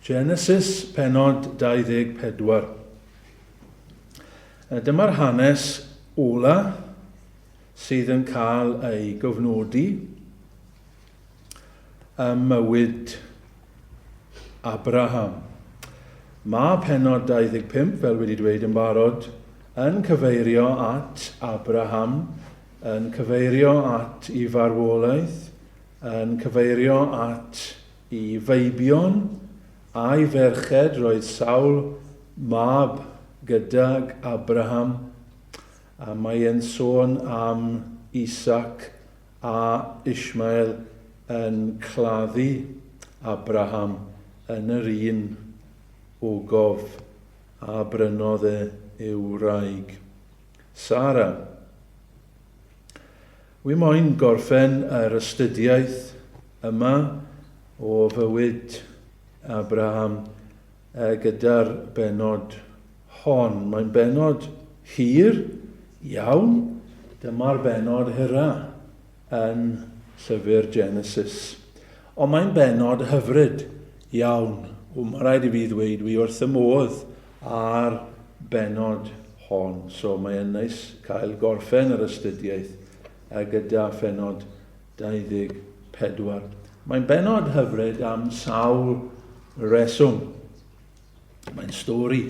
Genesis penod 24. Dyma'r hanes ola sydd yn cael ei gofnodi ym mywyd Abraham. Mae penod 25, fel wedi dweud yn barod, yn cyfeirio at Abraham, yn cyfeirio at i farwolaeth, yn cyfeirio at i feibion a'i ferched. Roedd sawl mab gydag Abraham, a mae e'n sôn am Isaac a Ishmael yn claddu Abraham yn yr un ogof a brynodd e i'w wraig, Sara. Wi moyn gorffen yr astudiaeth yma o fywyd Abraham gyda'r bennod hon. Mae'n bennod hir iawn. Dyma'r bennod hira yn llyfr Genesis. Ond mae'n bennod hyfryd iawn. O, mae rhaid i fi ddweud, wi wrth y modd â'r bennod hon. So mae'n neis cael gorffen yr astudiaeth gyda phennod 24. Mae'n bennod hyfryd am sawl reswm. Mae'n stori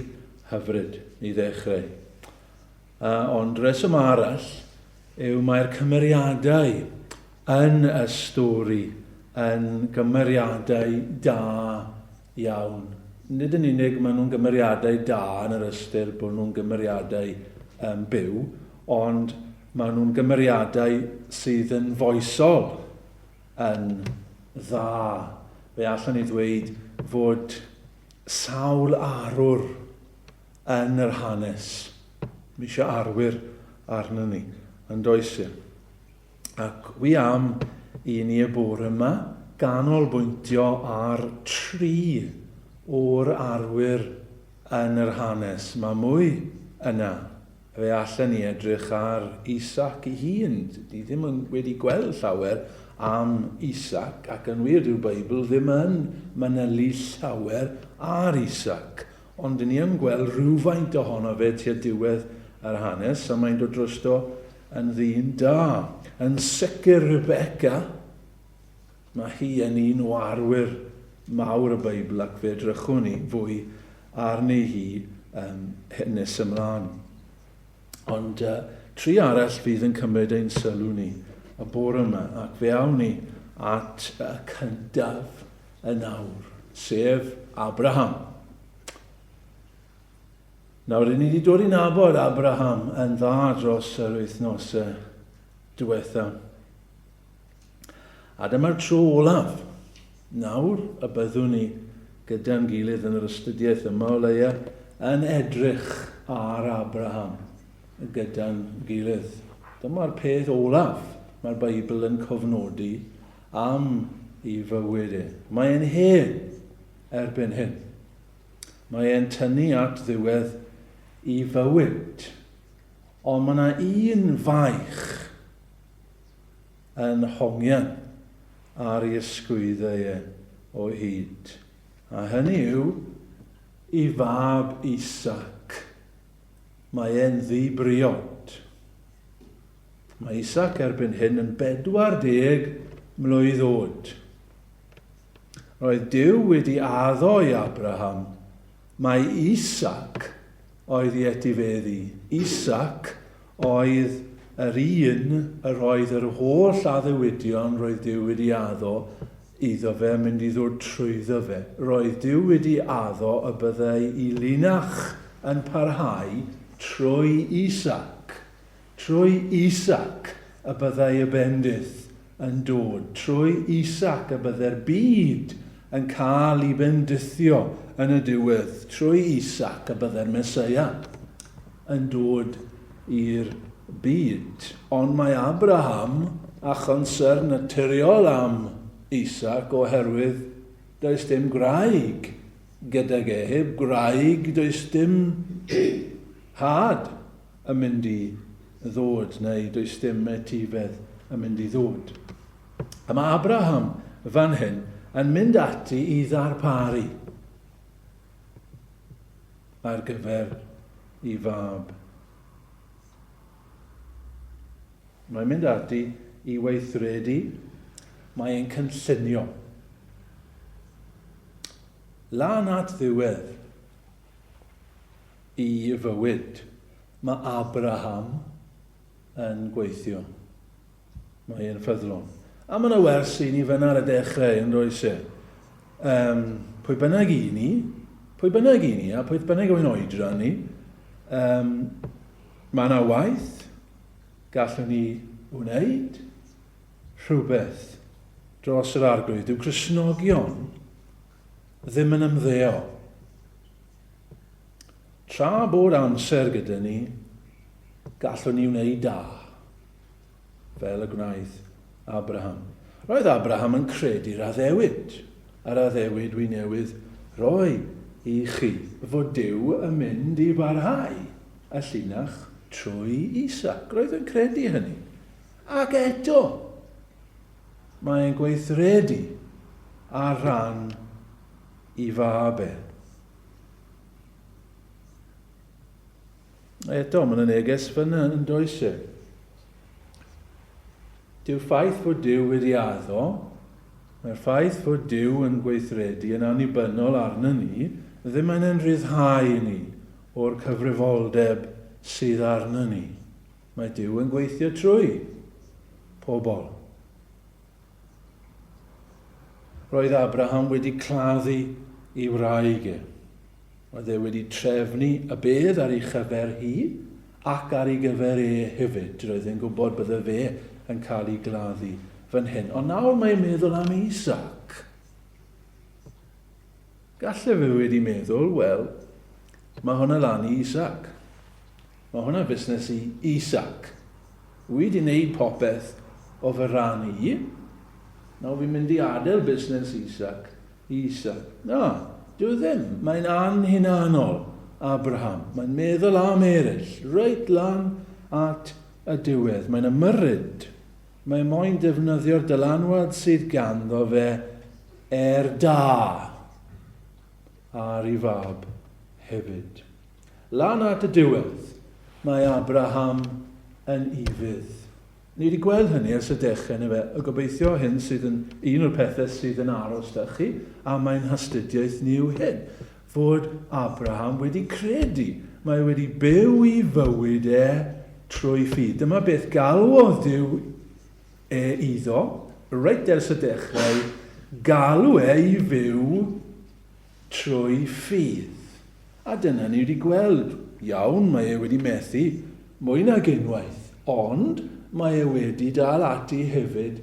hyfryd i ddechrau. Ond reswm arall yw mae'r cymeriadau yn y stori yn gymeriadau da iawn. Nid yn unig maen nhw'n gymeriadau da yn yr ystyr bod nhw'n gymeriadau um, byw, ond maen nhw'n gymeriadau sydd yn foesol yn dda. Fe allwn ni ddweud fod sawl arwr yn yr hanes. Mae eisiau arwyr arno ni, yn does e? Ac wi am i ni y bore yma ganolbwyntio ar tri o'r arwyr yn yr hanes. Mae mwy yna. Fe allen ni edrych ar Isaac ei hun. Ni ddim yn wedi gweld llawer am Isaac, ac yn wir dyw'r Beibl ddim yn manylu llawer ar Isaac. Ond ni yn gweld rhywfaint ohono fe tua diwedd yr hanes, a mae'n dod drosto yn ddyn da. Yn sicr Rebecca, mae hi yn un o arwyr mawr y Beibl ac fe edrychwn ni fwy arni hi um, nes ymlaen. Ond uh, tri arall fydd yn cymryd ein sylw ni y bore yma, ac fe awn ni at y cyntaf yn awr, sef Abraham. Nawr, ni wedi dod i nabod Abraham yn dda dros yr wythnosau diwetha. A dyma'r tro olaf nawr y byddwn ni gyda'n gilydd yn yr astudiaeth yma o leia yn edrych ar Abraham gyda'n gilydd. Dyma'r peth olaf mae'r Beibl yn cofnodi am ei fywyd e. Mae e'n hen erbyn hyn. Mae e'n tynnu at ddiwedd i fywyd. Ond mae yna un faich yn hongian ar ei ysgwyddau e o hyd. A hynny yw, i fab Isaac. Mae e'n ddi-briod. Mae Isaac erbyn hyn yn 40 mlwydd oed. Roedd Duw wedi addo i Abraham mai Isaac oedd ei etifeddu. Isaac oedd yr un yr oedd yr holl addewidion roedd Duw wedi addo iddo fe yn mynd i ddod trwyddo fe. Roedd Duw wedi addo y byddai i linach yn parhau trwy Isaac. Trwy Isaac y byddai y bendith yn dod, trwy Isaac y byddai'r byd yn cael ei bendithio yn y diwedd, trwy Isaac y byddai'r Meseia yn dod i'r byd. Ond mae Abraham â chonsyrn naturiol am Isaac oherwydd does dim gwraig gydag e. Heb gwraig does dim had. yn mynd i ddod, neu does dim etifedd yn mynd i ddod. A mae Abraham fan hyn yn mynd ati i ddarparu. ar gyfer ei fab. Mae'n mynd ati i weithredu, mae e'n cynllunio. Lan at ddiwedd i fywyd, mae Abraham yn gweithio. Mae e'n ffyddlon. A mae yna wers i ni fyna ar y dechrau, yn does e? Um, pwy bynnag i ni, pwy bynnag i ni, a pwy bynnag yw'n oedran ni, um, mae yna waith gallwn ni wneud rhywbeth dros yr arglwydd. Dyw Cristnogion ddim yn ymddeol. Tra bod amser gyda ni, gallwn ni wneud da, fel y gwnaeth Abraham. Roedd Abraham yn credu'r addewid, yr addewid wi newydd roi i chi, fod Duw yn mynd i barhau y llinach trwy Isaac. Roedd yn credu hynny. Ac eto, mae'n gweithredu ar ran i fab e. Eto, mae yna neges fyna yn does e? Dyw'r ffaith fod Duw wedi addo, mae'r ffaith fod Duw yn gweithredu yn annibynnol arno ni, ddim yn ein rhyddhau ni o'r cyfrifoldeb sydd arno ni. Mae Duw yn gweithio trwy pobl. Roedd Abraham wedi claddu ei wraig e. Roedd e wedi trefnu y bedd ar ei chyfer hi ac ar ei gyfer e hefyd. Roedd e'n gwybod bydde fe yn cael ei gladdu fan hyn. Ond nawr mae'n meddwl am Isaac. Galle fe wedi meddwl, wel, mae hwnna lan i Isaac. Mae hwnna'n fusnes i Isaac. Wi 'di neud popeth o fy rhan i. Nawr fi'n mynd i adael busnes Isaac i Isaac. Na, dyw e ddim. Mae'n anhunanol, Abraham. Mae'n meddwl am eraill, reit lan at y diwedd. Mae'n ymyrryd. Mae moyn defnyddio'r dylanwad sydd ganddo fe er da ar ei fab hefyd. Lan at y diwedd, mae Abraham yn ufudd. Ni wedi gweld hynny ers y dechrau, neu fe? A gobeithio hyn sydd yn un o'r pethau sydd yn aros da chi, a mae'n hastudiaeth ni yw hyn, fod Abraham wedi credu. Mae wedi byw i fywyd e trwy ffydd. Dyma beth galwodd Duw e iddo, reit ers y dechrau, galw e i fyw trwy ffydd. A dyna ni wedi gweld, iawn, mae e wedi methu mwy nag unwaith, ond mae e wedi dal ati hefyd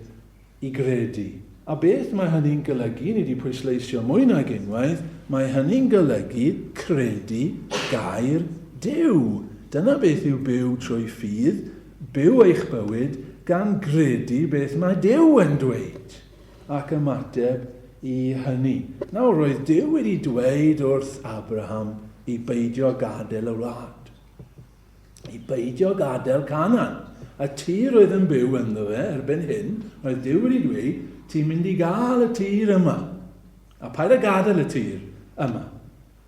i gredu. A beth mae hynny'n golygu, ni wedi pwysleisio mwy nag unwaith, mae hynny'n golygu credu gair Duw. Dyna beth yw byw trwy ffydd, byw eich bywyd gan gredu beth mae Duw yn dweud. ac ymateb i hynny. Nawr, roedd Duw wedi dweud wrth Abraham i beidio gadael y wlad, i beidio gadael Canaan. Y tir oedd yn byw ynddo fe erbyn hyn, roedd Duw wedi dweud, ti'n mynd i gael y tir yma, a paid â gadael y tir yma.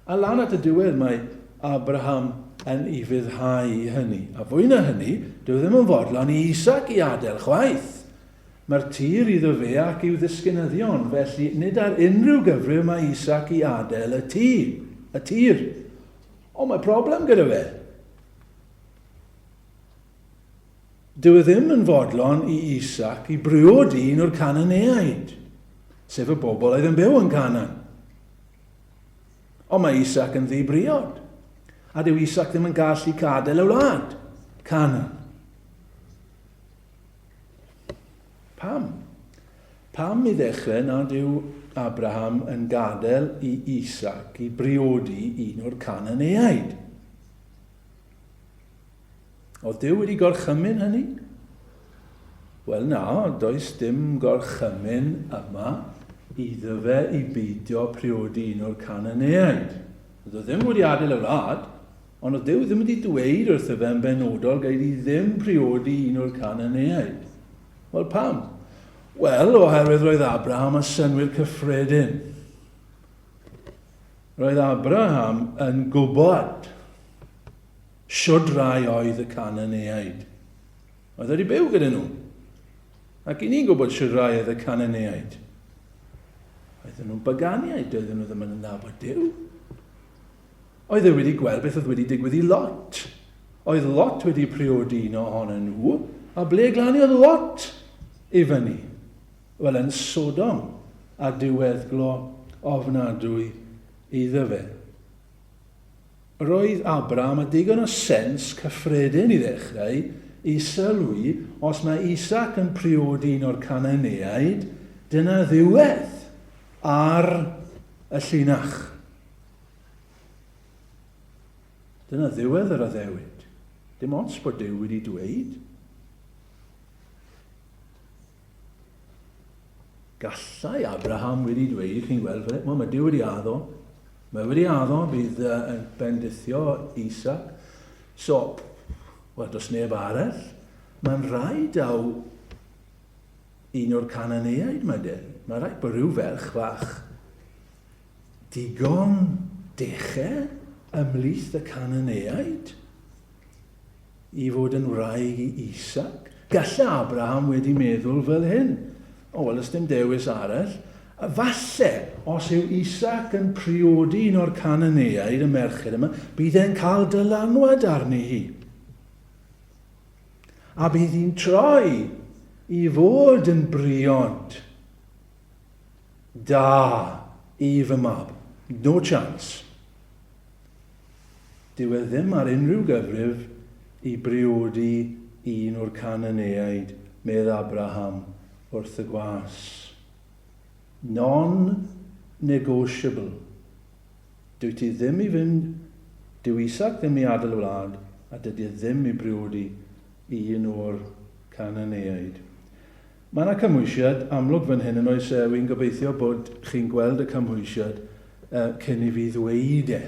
A lan at y diwedd mae Abraham yn ufuddhau i hynny. A fwy na hynny, dyw e ddim yn fodlon i Isaac i adael chwaith. Mae'r tir iddo fe ac i'w ddisgynyddion, felly nid ar unrhyw gyfrif mae Isaac i adael y tŷ, y tir. Ond mae problem gyda fe. Dyw e ddim yn fodlon i Isaac i briodi un o'r Cananeaid, sef y bobl oedd yn byw yn Canaan. Ond mae Isaac yn ddi-briod. A dyw Isaac ddim yn gallu gadael y wlad, Canaan. Pam? Pam i ddechrau nad yw Abraham yn gadael i Isaac i briodi un o'r Cananeaid? Oedd Duw wedi gorchymyn hynny? Wel na, does dim gorchymyn yma iddo fe i beidio priodi un o'r Cananeaid. Oedd o ddim wedi adael y wlad, Ond oedd Duw ddim wedi dweud wrtho fe yn benodol gei di ddim priodi un o'r Cananeaid. Wel, pam? Wel, oherwydd roedd Abraham â synnwyr cyffredin. Roedd Abraham yn gwybod shwd rai oedd y Cananeaid. Oedd wedi byw gyda nhw. Ac i ni'n gwybod shwd rai oedd y Cananeaid. Oedden nhw'n baganiaid, doedden nhw ddim yn nabod Duw. Oedd e wedi gweld beth oedd wedi digwydd i Lot. Oedd Lot wedi priodi un ohonyn nhw, a ble glaniodd Lot i fyny? Wel, yn Sodom, a diweddglo ofnadwy iddo fe. Roedd Abraham â digon o sens cyffredin i ddechrau i sylwi os mae Isaac yn priodi un o'r Cananeaid, dyna ddiwedd ar y llinach. Dyna ddiwedd yr addewid. Dim ots bod Duw wedi dweud. Gallai Abraham wedi dweud, chi'n gweld, wel, mae Duw wedi addo, mae wedi addo bydd yn bendithio Isaac. So, wel, does neb arall. Mae'n rhaid daw un o'r Cananeaid mae den. Mae'n rhaid bod rhyw ferch fach digon deche ymhlith y Cananeaid. i fod yn wraig i Isaac? Gallai Abraham wedi meddwl fel hyn. O, wel, does dim dewis arall. Falle, os yw Isaac yn priodi un o'r Cananeaid, y merched yma, bydd e'n cael dylanwad arni hi. A bydd hi'n troi i fod yn briod da i fy mab. No chance. Dyw e ddim ar unrhyw gyfrif i briodi un o'r Cananeaid, medd Abraham wrth y gwas. Non-negotiable. Dwyt ti ddim i fynd, dyw Isaac ddim i adael y wlad, a dydy e ddim i briodi un o'r Cananeaid. Mae yna cymhwysiad amlwg fan hyn yn oes e, wi'n gobeithio bod chi'n gweld y cymhwysiad cyn i fi ddweud e,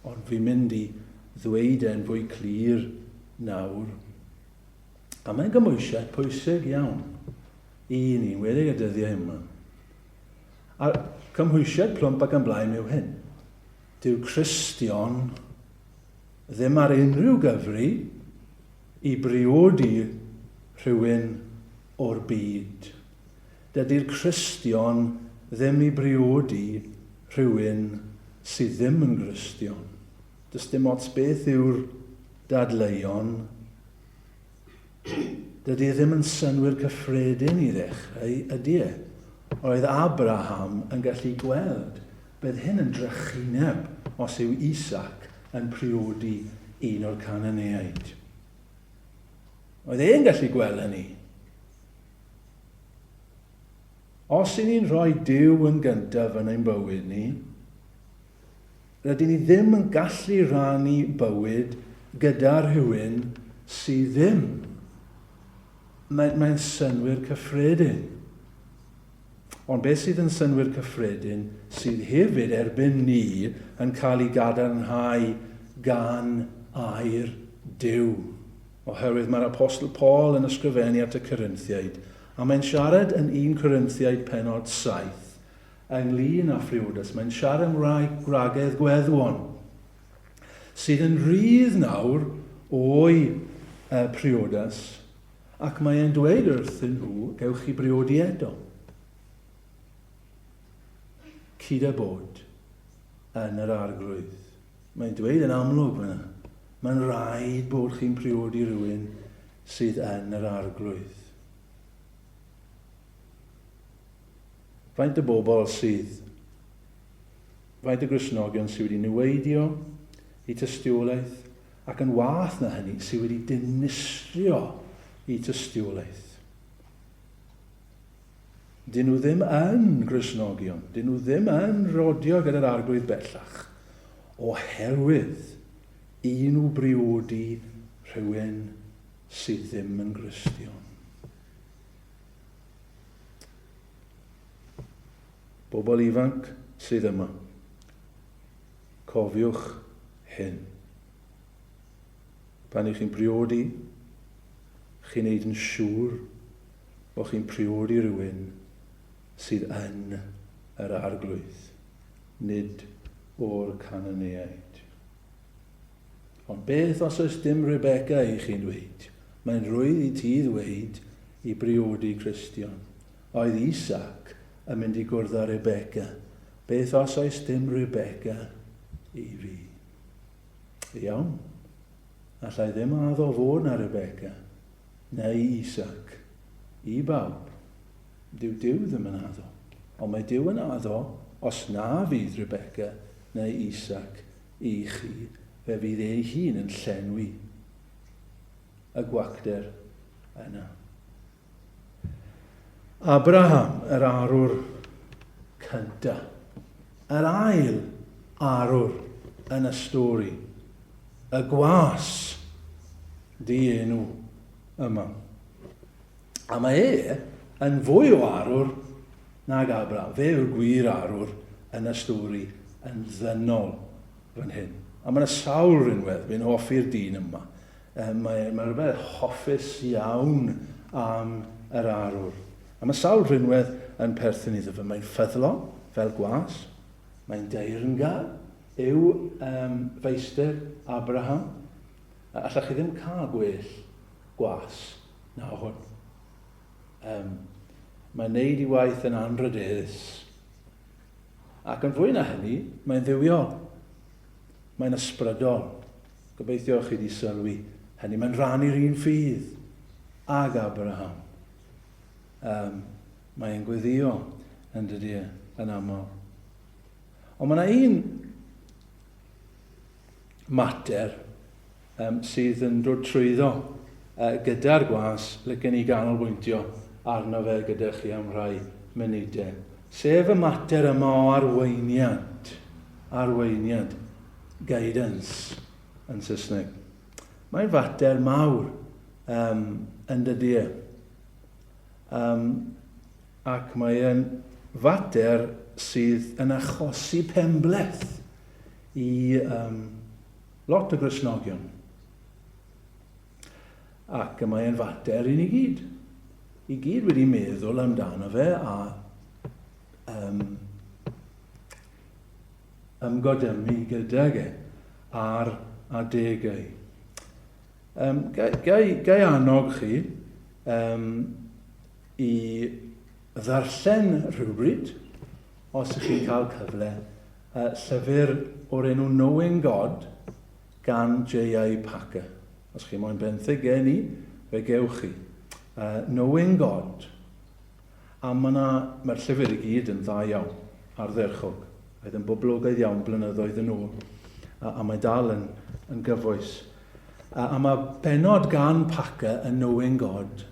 ond fi'n mynd i ddweud e'n fwy clir nawr. A mae'n gymhwysiad pwysig iawn i ni, wedig y dyddiau yma. A'r cymhwysiad plwmp ac yn blaen yw hyn. Dyw Cristion ddim ar unrhyw gyfri i briodi rhywun o'r byd. Dydy'r Cristion ddim i briodi rhywun sydd ddim yn Gristion. Does dim ots beth yw'r dadleuon. Dydy e ddim yn synnwyr cyffredin i ddechrau, ydy e? Oedd Abraham yn gallu gweld bydd hyn yn drychineb os yw Isaac yn priodi un o'r Cananeaid. Oedd e'n gallu gweld hynny. Os y'n ni'n rhoi Duw yn gyntaf yn ein bywyd ni, rydyn ni ddim yn gallu rhannu bywyd gyda rhywun sydd ddim. Mae'n mae synnwyr cyffredin. Ond beth sydd yn synnwyr cyffredin sydd hefyd erbyn ni yn cael ei gadarnhau gan air Duw. Oherwydd mae'r Apostol Paul yn ysgrifennu at y Corinthiaid, a mae'n siarad yn 1 Corinthiaid penod 7 ynglyn â phriodas. Mae'n siarad am wraig gwragedd gweddwon sydd yn rhydd nawr o'i priodas. Ac mae e'n dweud wrthyn nhw, gewch chi briodi eto. Cyd â bod yn yr arglwydd. Mae'n dweud yn amlwg fyna, mae'n rhaid bod chi'n priodi rhywun sydd yn yr arglwydd. Faint o bobl sydd, faint o Gristnogion sydd wedi niweidio i tystiolaeth, ac yn wath na hynny, sydd wedi dinistrio i tystiolaeth. Dyn nhw ddim yn Gristnogion, dyn nhw ddim yn rodio gyda'r arglwydd bellach, oherwydd i nhw briodi rhywun sydd ddim yn Gristion. Bobl ifanc sydd yma, cofiwch hyn. Pan ych chi'n priodi, chi'n neud yn siŵr bod chi'n priodi rhywun sydd yn yr arglwydd, nid o'r Cananeaid. Ond beth os oes dim Rebecca i chi'n dweud? Mae'n rhwydd i ti ddweud i briodi Cristion. Oedd Isaac yn mynd i gwrdd â Rebecca. Beth os oes dim Rebecca i fi? Iawn. Allai ddim addo fod na Rebecca neu Isaac i bawb. Dyw Duw ddim yn addo. Ond mae Duw yn addo, os na fydd Rebecca neu Isaac i chi, fe fydd ei hun yn llenwi y gwacter yna. Abraham, yr arwr cynta. Yr ail arwr yn y stori. Y gwas di-enw yma. A mae e yn fwy o arwr nag Abraham. Fe yw'r gwir arwr yn y stori yn ddynol fan hyn. A mae yna sawl rinwedd, fi'n hoffi'r dyn yma. Mae, mae rhywbeth hoffus iawn am yr arwr. A mae sawl rhinwedd yn perthyn iddo fe. Mae'n ffyddlon, fel gwas. Mae'n deyrngar yw um, feistr Abraham. A allech chi ddim cael gwell gwas na hwn. Um, mae'n neud i waith yn anrhydeddus. Ac yn fwy na hynny, mae'n dduwiol. Mae'n ysbrydol. Gobeithio chi wedi sylwi hynny. Mae'n rhannu'r un ffydd ag Abraham. Um, mae'n gweddio yn dydy e, yn aml. Ond mae yna un mater um, sydd yn dod trwyddo uh, gyda'r gwas, licen i ganolbwyntio arno fe gyda chi am rhai munudau. Sef y mater yma o arweiniad. Arweiniad. Guidance yn Saesneg. Mae'n fater mawr um, yn dydy e. Um, ac mae'n fater sydd yn achosi penbleth i um, lot o Gristnogion. Ac y mae'n fater i ni gyd. I gyd wedi meddwl amdano fe a um, ymgodymu gydag e ar adegau. Um, gai, gai, gai annog chi um, i ddarllen rhywbryd, os ych chi'n cael cyfle, uh, llyfr o'r enw Knowing God gan J.I. Packer. Os chi moyn benthyg gen i, fe gewch chi. Knowing God. A mae 'na, mae'r llyfr i gyd yn dda iawn, ardderchog. Oedd yn boblogaidd iawn blynyddoedd yn ôl, a, a mae dal yn, yn gyfoes. A, a mae benod gan Packer yn Knowing God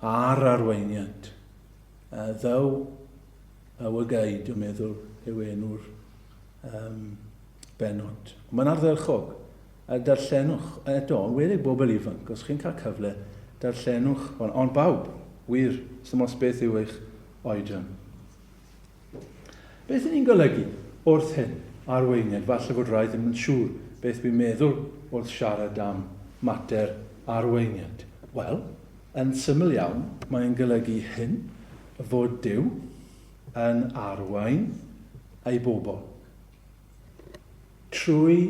ar arweiniad. Thou, our guide, dwi'n meddwl, yw enw'r um, benod. Mae'n ardderchog. A darllenwch, eto, yn wedig bobl ifanc, os chi'n cael cyfle, darllenwch hwn. Ond bawb, wir, sdim ots beth yw eich oedran. Beth y'n ni'n golygu wrth hyn, arweiniad? Falle fod rhai ddim yn siŵr beth dwi'n meddwl wrth siarad am mater arweiniad. Wel, yn syml iawn, mae'n golygu hyn, fod Duw yn arwain ei bobl. Trwy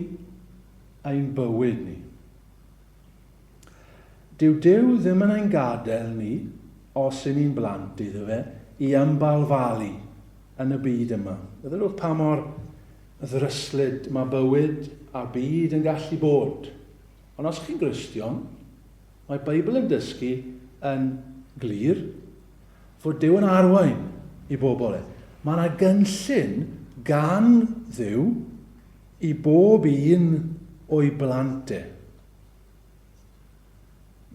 ein bywyd ni. Dyw Duw ddim yn ein gadael ni, os y'n ni'n blant iddo fe, i ymbalfalu yn y byd yma. Meddyliwch pa mor ddryslyd mae bywyd a'r byd yn gallu bod. Ond os chi'n Gristion, mae Beibl yn dysgu yn glir fod Duw yn arwain i bobl e. Mae yna gynllun gan Dduw i bob un o'i blant e.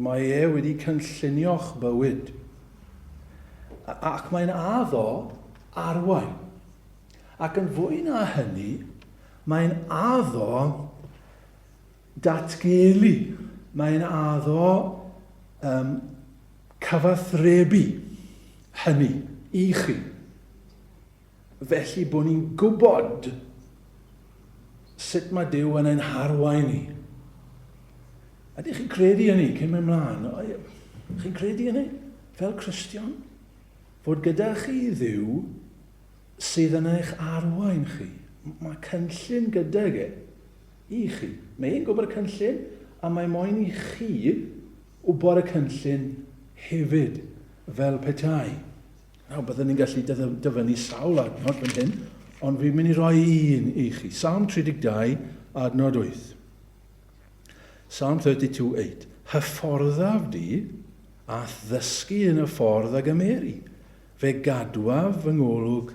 Mae e wedi cynllunio'ch bywyd. Ac mae'n addo arwain. Ac yn fwy na hynny, mae'n addo datgelu. Mae'n addo um, cyfathrebu hynny i chi. Felly bod ni'n gwybod sut mae Duw yn ein harwain ni. Ydych chi'n credu hynny cyn mynd mlaen? Chi'n credu hynny? Fel Cristion? Fod gyda chi Dduw sydd yn eich arwain chi. Mae cynllun gydag e i chi. Mae e'n gwybod y cynllun, a mae moyn i chi wybod y cynllun hefyd, fel petai. Nawr, byddwn ni'n gallu dyfynnu sawl adnod fan hyn, ond fi'n mynd i roi un i chi. Salm 32, adnod 8. Psalm 32, 8. Hyfforddaf di a'th ddysgu yn y ffordd a gymeri. Fe gadwaf fy ngolwg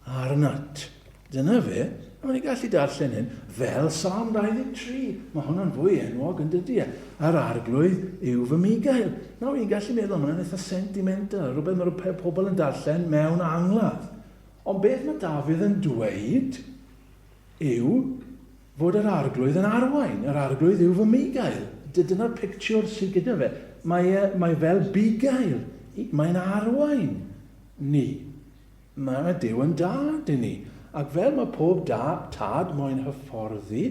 arnat. Dyna fe. A ni'n gallu darllen hyn fel Salm 23. Mae hwnna'n fwy enwog yn dydy e. Yr arglwydd yw fy migail. Nawr, ni'n gallu meddwl, mae hwnna'n eitha sentimental, rhywbeth mae pobl yn darllen mewn angladd. Ond beth mae Dafydd yn dweud yw fod yr arglwydd yn arwain. Yr arglwydd yw fy migail. Dyna'r pictiwr sydd gyda fe. Mae, e, mae fel bugail. Mae'n arwain ni. Mae Duw yn dad i ni. Ac fel mae pob da, tad moyn hyfforddi,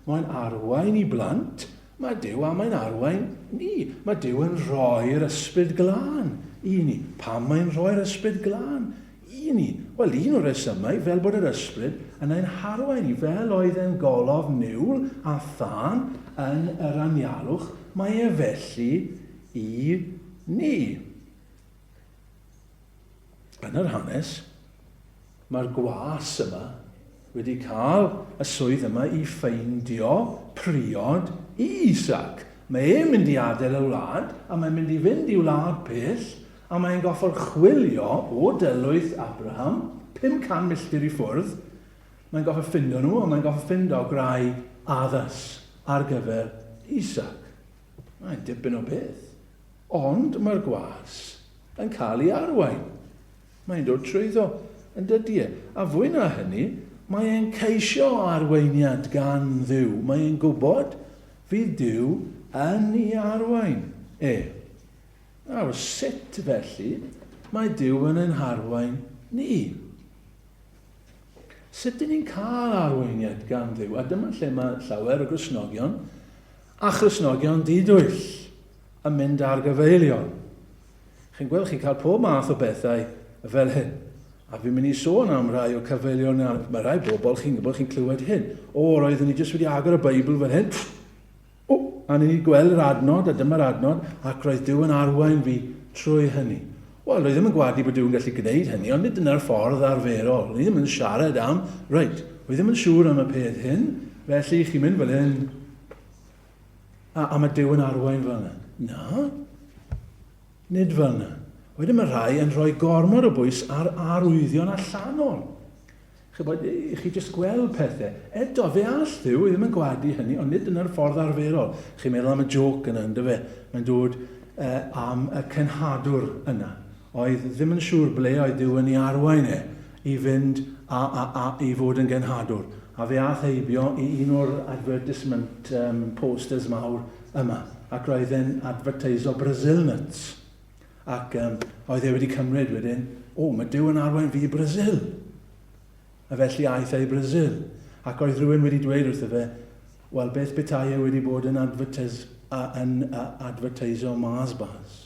moyn arwain i blant, mae Duw am ein arwain ni. Mae Duw yn rhoi'r ysbryd glân i ni. Pam mae'n rhoi'r ysbryd glân i ni? Wel, un o'r rhesymau, fel bod yr ysbryd yn ein harwain ni, fel oedd e'n golofn niwl a thân yn yr anialwch, mae e felly i ni. Yn yr hanes, mae'r gwas yma wedi cael y swydd yma i ffeindio priod i Isaac. Mae e'n mynd i adael y wlad, a mae'n mynd i fynd i wlad pell, a mae'n goffod chwilio o dylwyth Abraham, 500 milltir i ffwrdd. Mae'n goffod ffindo nhw, a mae'n goffod ffindo gwraig addas ar gyfer Isaac. Mae'n dipyn o beth. Ond mae'r gwas yn cael ei arwain. Mae'n dod trwyddo, yn dydy e? A fwy na hynny, mae e'n ceisio arweiniad gan Dduw. Mae e'n gwybod fydd Duw yn ei arwain e. Nawr, sut felly mae Duw yn ein harwain ni? Sut dyn ni'n cael arweiniad gan Dduw? A dyma lle mae llawer o Gristnogion a Christnogion didwyll yn mynd ar gyfeilion. Chi'n gweld, chi'n cael pob math o bethau fel hyn. A fi'n mynd i sôn am rai o cyfeilion, mae rai bobl, chi'n gwybod, chi'n clywed hyn. O, roeddwn i jyst wedi agor y Beibl fel hyn. O, a ni'n gweld yr adnod, a dyma'r adnod, ac roedd Duw yn arwain fi trwy hynny. Wel, roedd ddim yn gwadu bod Duw yn gallu gwneud hynny, ond nid dyna'r ffordd arferol. Ni ddim yn siarad am, reit, wy ddim yn siŵr am y peth hyn, felly chi'n mynd fel hyn, a, a mae Duw yn arwain fel yna. Na, nid fel yna. Wedyn mae rhai yn rhoi gormod o bwys ar arwyddion allanol. Chybod, i chi jyst gweld pethau. Eto, fe all Dduw, ddim yn gwadu hynny, ond nid dyna'r ffordd arferol. Chi'n meddwl am y jôc yna, ynddo fe? Mae'n dod uh, am y cenhadwr yna. Oedd ddim yn siŵr ble oedd Duw yn ei arwain e i fynd a, a, a, i fod yn genhadwr. A fe ath heibio i un o'r advertisement um, posters mawr yma, ac roedd e'n advertiso Brazil nuts. Ac um, oedd e wedi cymryd wedyn, o, mae Duw yn arwain fi i Brazil. A felly aeth e i Brazil. Ac oedd rhywun wedi dweud wrtho fe, wel, beth petai e wedi bod yn, advertis, a, yn a, advertiso Mars bars?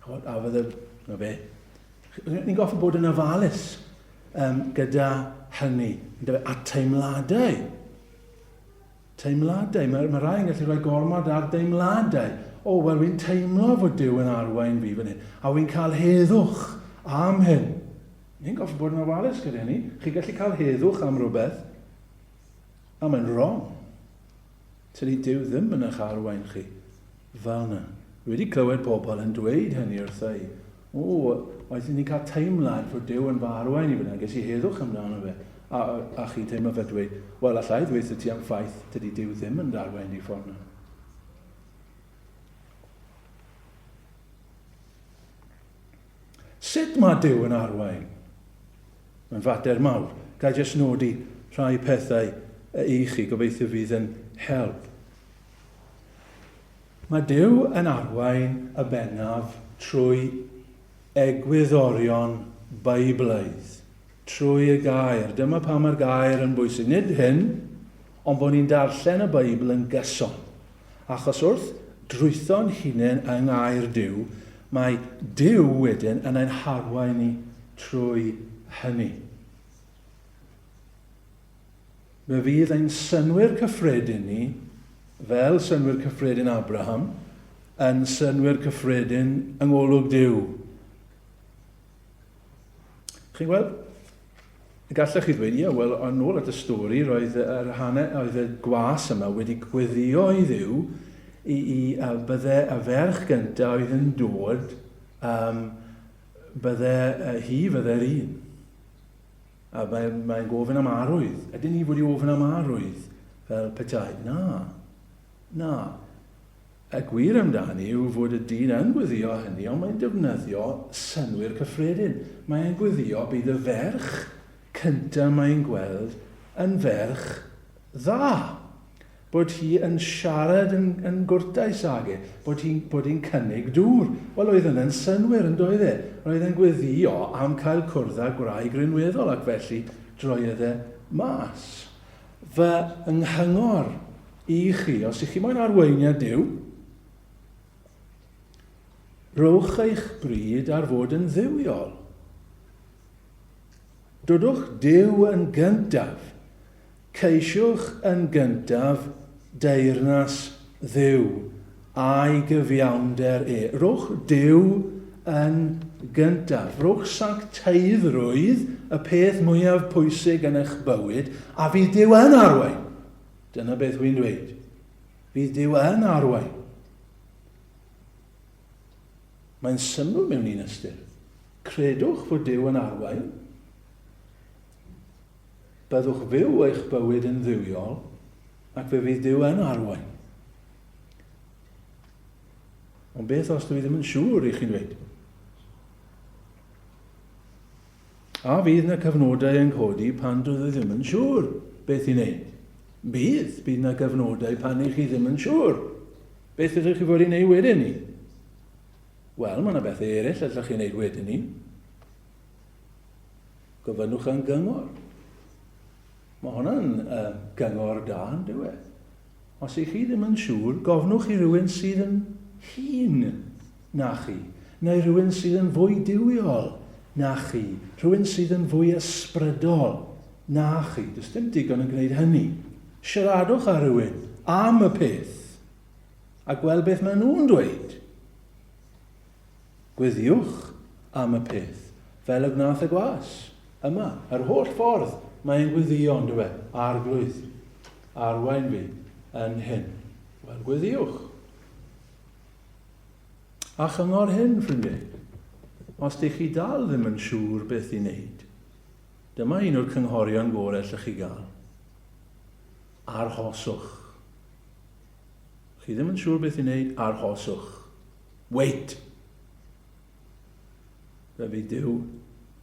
Chod, a fydde, na fe. Ni'n goffa bod yn ofalus um, gyda hynny, a teimladau. Teimladau. Mae, mae rhai yn gallu rhoi gormod ar deimladau. O, wel, wy'n teimlo fod Duw yn arwain fi fan hyn, a wy'n cael heddwch am hyn. Ni'n gorfod bod yn ofalus gyda hynny. Chi'n gallu cael heddwch am rhywbeth, a mae'n wrong. Tydi Duw ddim yn eich arwain chi fel yna. Dwi wedi clywed pobl yn dweud hynny wrtha i. O, oeddwn i'n cael teimlad fod Duw yn fy arwain i fyna, ges i heddwch amdano fe. A, a chi'n teimlo fel dweud, wel, allai ddweud ti am ffaith, tydi Duw ddim yn arwain di ffordd yna. Sut mae Duw yn arwain? Mae'n fater mawr. Ga i jyst nodi rhai pethau i chi, gobeithio fydd yn help. Mae Duw yn arwain y bennaf trwy egwyddorion Beiblaidd, trwy y gair. Dyma pam mae'r gair yn bwysig. Nid hyn, ond bod ni'n darllen y Beibl yn gyson. Achos wrth drwytho'n hunain yng ngair Duw, mae Duw wedyn yn ein harwain ni trwy hynny. Fe fydd ein synnwyr cyffredin ni, fel synnwyr cyffredin Abraham, yn synnwyr cyffredin yng ngolwg Duw. Chi'n gweld? Gallech chi ddweud, ie, wel, yn ôl at y stori, roedd yr hane, oedd y gwas yma wedi gweddio i Dduw i, i a bydde y ferch gyntaf oedd yn dod, um, bydde hi fydde'r un. A mae'n mae gofyn am arwydd. Ydyn ni fod i ofyn am arwydd fel petai? Na. Na. Y gwir amdani yw fod y dyn yn gweddio hynny, ond mae'n defnyddio synnwyr cyffredin. Mae'n gweddio bydd y ferch cyntaf mae'n gweld yn ferch dda. Bod hi yn siarad yn, yn gwrtais ag e, bod hi'n bod hi'n cynnig dŵr. Wel, oedd hynny'n synnwyr, yn doedd e? Roedd e'n gweddio am cael cwrdd â gwraig rinweddol ac felly droedd e mas. Fy nghyngor i chi, os ych chi moyn arweiniad Duw, rhowch eich bryd ar fod yn dduwiol. Dodwch Duw yn gyntaf. Ceisiwch yn gyntaf deyrnas Dduw a'i gyfiawnder e. Rhowch Duw yn gyntaf. Rhowch sancteiddrwydd y peth mwyaf pwysig yn eich bywyd, a fydd Duw yn arwain. Dyna beth wy'n dweud. Fydd Duw yn arwain. Mae'n syml mewn un ystyr. Credwch fod Duw yn arwain. Byddwch fyw eich bywyd yn dduwiol, ac fe fydd Duw yn arwain. Ond beth os dwi ddim yn siŵr i chi'n dweud? A fydd na cyfnodau yn codi pan dwi ddim yn siŵr beth i wneud? Bydd, bydd na gyfnodau pan i chi ddim yn siŵr. Beth ydych chi fod i wneud wedyn ni? Wel, mae yna bethau eraill allwch chi wneud wedyn ni. Gofynnwch am gyngor. Mae hwnna'n uh, gyngor da, yn dyw e? Os ych chi ddim yn siŵr, gofnwch i rywun sydd yn hŷn na chi, neu rhywun sydd yn fwy duwiol na chi, rhywun sydd yn fwy ysbrydol na chi. Does dim digon yn gwneud hynny. Siaradwch â rhywun am y peth a gweld beth maen nhw'n dweud. Gweddiwch am y peth, fel y gwnaeth y gwas yma, yr holl ffordd mae'n gweddio, on'd yw e? Arglwydd, arwain fi yn hyn. Wel, gweddiwch. A chyngor hyn, ffrindiau, os dych chi dal ddim yn siŵr beth i wneud, dyma un o'r cynghorion gorau allwch chi gael. Arhoswch. Chi ddim yn siŵr beth i wneud, arhoswch. Wait! Fe fydd Duw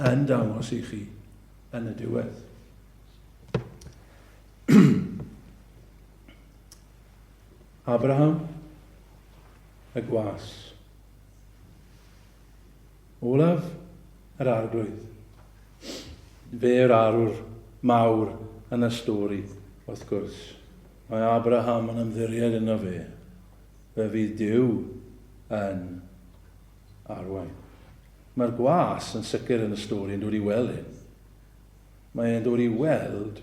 yn dangos i chi yn y diwedd. Abraham, y gwas. Olaf, yr arglwydd. Fe yw'r arwr mawr yn y stori, wrth gwrs. Mae Abraham yn ymddiried yno fe. Fe fydd Duw yn arwain. Mae'r gwas yn sicr yn y stori yn dod i weld hyn. Mae e'n dod i weld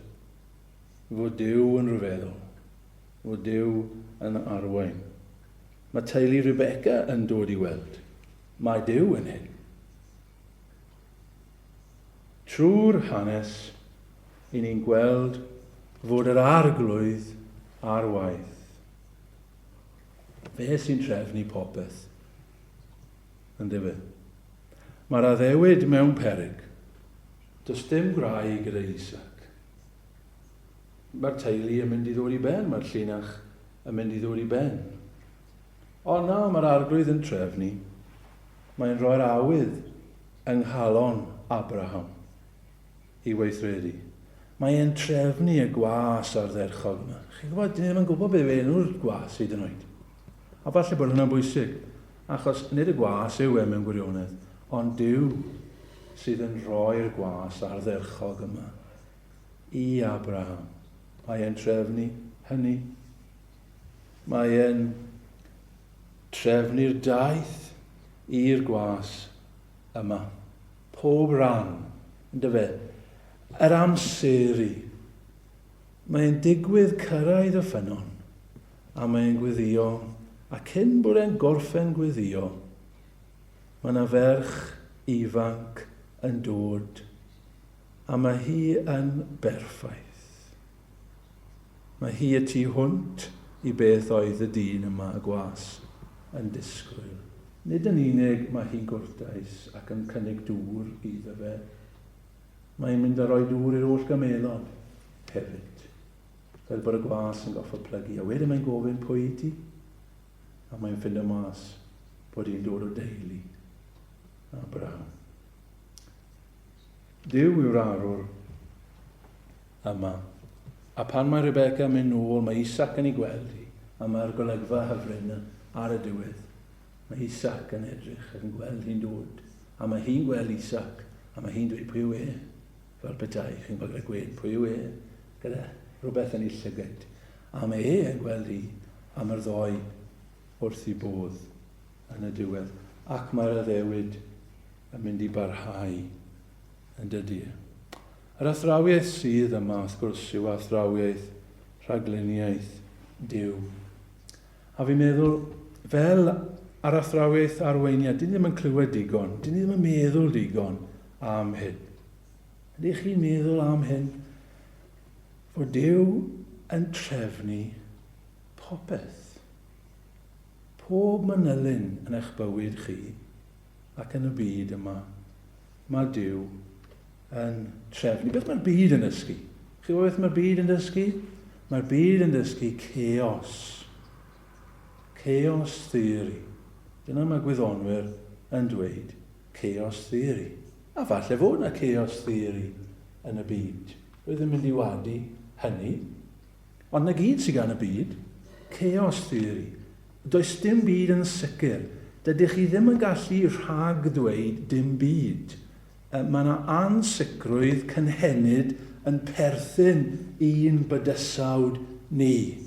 fod Duw yn rhyfeddol, fod Duw yn arwain. Mae teulu Rebecca yn dod i weld. Mae Duw yn hyn. Trwy'r hanes, i ni'n gweld fod yr arglwydd ar waith. Fe sy'n trefnu popeth. Yndyfe? Mae'r addewid mewn peryg. Does dim gwraig gyda Isaac. Mae'r teulu yn mynd i ddod i ben, mae'r llinach yn mynd i ddod i ben. Ond na, mae'r arglwydd yn trefnu. Mae'n rhoi'r awydd yng nghalon Abraham i weithredu. Mae e'n trefnu y gwas ardderchog yma. Chi'n gwybod, dyn ni ddim yn gwybod beth yw enw'r gwas hyd yn oed. A falle bod hwnna'n bwysig, achos nid y gwas yw e mewn gwirionedd, ond Duw sydd yn rhoi'r gwas ardderchog yma i Abraham. Mae e'n trefnu hynny. Mae e'n trefnu'r daith i'r gwas yma. Pob rhan, yndyfe? Yr amseru. Mae'n digwydd cyrraedd y ffynnon, a mae'n gweddio, a cyn bod e'n gorffen gweddio, mae yna ferch ifanc yn dod, a mae hi yn berffaith. Mae hi y tu hwnt i beth oedd y dyn yma, y gwas, yn disgwyl. Nid yn unig mae hi'n gwrtais ac yn cynnig dŵr iddo fe, mae'n mynd a rhoi dŵr i'r holl gamelod hefyd, fel bod y gwas yn goffod plygu. A wedyn mae'n gofyn pwy i ti? A mae'n ffindo mas bod hi'n dod o deulu Abraham. Duw yw'r arwr yma. A pan mae Rebecca yn mynd nôl, mae Isaac yn ei gweld hi, a mae'r golygfa hyfryd yna ar y diwedd. Mae Isaac yn edrych ac yn gweld hi'n dod, a mae hi'n gweld Isaac, a mae hi'n dweud pwy yw e, fel petai, chi'n gweld gyda gwên, pwy yw e, gyda rhywbeth yn ei llygad. A mae e yn gweld hi, a mae'r ddoi wrth i bodd yn y diwedd. Ac mae'r addewid yn mynd i barhau yn dydy e. Yr athrawiaeth sydd yma, wrth gwrs, yw athrawiaeth rhagluniaeth Duw. A fi'n meddwl, fel ar athrawiaeth arweiniad, dyn ni ddim yn clywed digon, dyn ni ddim yn meddwl digon am hyn. Ydych chi'n meddwl am hyn? Fod Duw yn trefnu popeth. Pob manylyn yn eich bywyd chi ac yn y byd yma, mae Duw yn trefnu. Beth mae'r byd yn dysgu? Chi gwybod beth mae'r byd yn dysgu? Mae'r byd yn dysgu chaos. Chaos theory. Dyna mae gwyddonwyr yn dweud, chaos theory. A falle fod yna chaos theory yn y byd. Rwy ddim mynd i wadu hynny. Ond na gyd sydd gan y byd, chaos theory. Does dim byd yn sicr. Dydych chi ddim yn gallu rhag ddweud dim byd. Mae yna ansicrwydd cynhenid yn perthyn i'n bydysawd ni.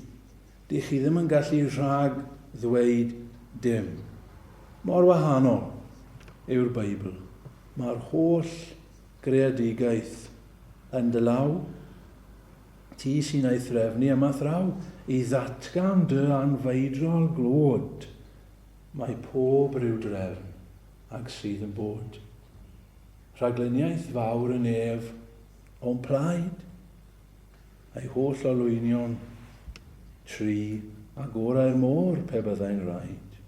Dych chi ddim yn gallu rhag ddweud dim. Mor wahanol yw'r Beibl. Mae'r holl greadigaeth yn dy law. Ti sy'n ei threfnu yma thraw, i ddatgan dy anfeidrol glod. Mae pob rhyw drefn ag sydd yn bod. Rhagluniaeth fawr y nef o'n plaid, a'i holl olwynion tri a gorau'r môr pe byddai'n rhaid.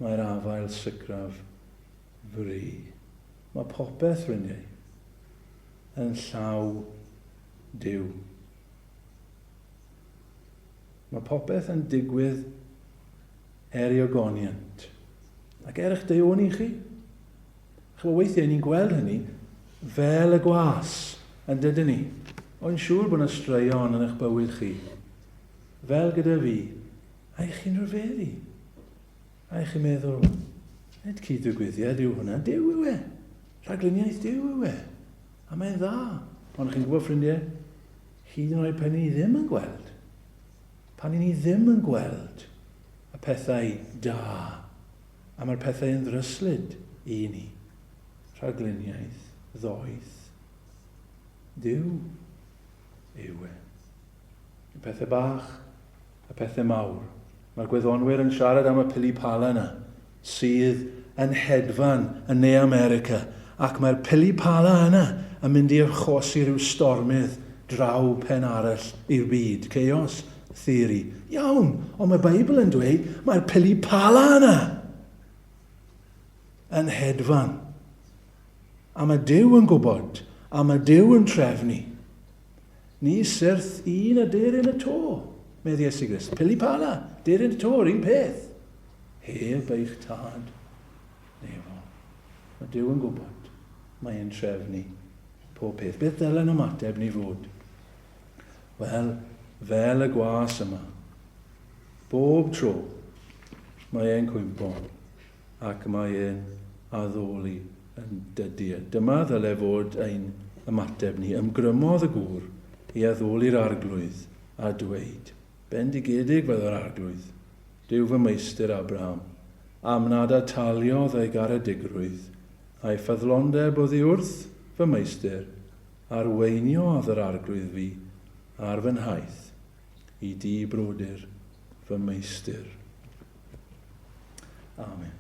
Mae'r afael sicraf fri. Mae popeth, ffrindiau, yn llaw Duw. Mae popeth yn digwydd er i ogoniant. Ac er eich deuoni chi. Chymod, weithiau ni'n gweld hynny fel y gwas yn dydyn ni. O'n siŵr bod yna straeon yn eich bywyd chi. Fel gyda fi. A i chi'n rhyfeddu. A i chi'n meddwl, nid cyd-ddigwyddiad yw hwnna, Duw yw e. Rhagluniaeth Duw yw e. A mae'n dda. Ond chi'n gwybod, ffrindiau, hyd yn oed pan ni ddim yn gweld, pan ni ddim yn gweld y pethau da, a mae'r pethau yn ddryslyd i ni, rhagluniaeth ddoeth Duw yw e. Y pethau bach, y pethau mawr. Mae'r gwyddonwyr yn siarad am y pili pala yna, sydd yn hedfan yn Ne America, ac mae'r pili pala yna yn mynd i achosi rhyw stormydd draw pen arall i'r byd. Chaos theory. Iawn, ond mae'r Beibl yn dweud mae'r pili pala yna yn hedfan. A mae Duw yn gwybod, a mae Duw yn trefnu. Ni syrth un aderyn y to, medd Iesu Grist. Pili pala, deryn y to, yr un peth. Heb eich tad nefol. Mae Duw yn gwybod. Mae e'n trefnu pob peth. Beth ddylen ymateb ni fod? Wel, fel y gwas yma, bob tro mae e'n cwympo ac mae e'n addoli yn dydy e. Dyma ddyle fod ein ymateb ni. Ymgrymodd y gŵr i addoli'r Arglwydd a dweud, Bendigedig fydd yr Arglwydd, Duw fy meistr Abraham, am nad ataliodd ei garedigrwydd a'i ffyddlondeb oddi wrth fy meistr, arweiniodd yr Arglwydd fi ar fy nhaith i dŷ brodyr fy meistr. Amen.